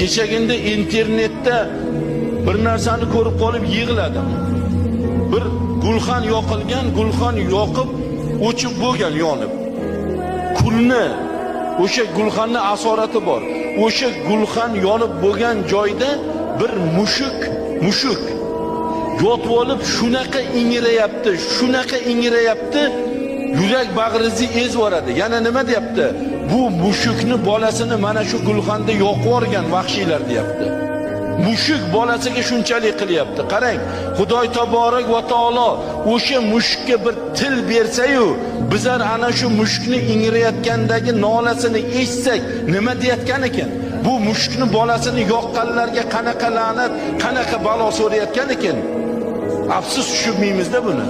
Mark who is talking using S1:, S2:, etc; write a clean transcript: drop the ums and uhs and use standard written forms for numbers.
S1: Kechagina internetda bir narsani ko'rib qolib yig'ladim. Bir gulxan yoqilgan, gulxan yoqib, o'chib bo'lgan, yonib. Kulni, o'sha gulxanni asorati bor. O'sha gulxan yonib bo'lgan joyda bir mushuk yotib olib shunaqa ingrayapti, shunaqa ingrayapti, yurak bag'ringizni ezib yuboradi. Yana nima deyapti? Bu mushukni bolasini mana shu gulxanda yoqib yuborgan vahshiylar, deyapti. Mushuk bolasiga shunchalik qilyapti. Qarang, Xudoy taborak va taolo o'sha mushukka bir til bersa-yu, bizlar ana shu mushukni ingrayotgandagi nolasini eshitsak, nima deyotgan ekan? Bu mushukni bolasini yoqqanlarga qanaqa la'nat, qanaqa balo so'rayotgan ekan? Afsus, tushunmaymizda buni.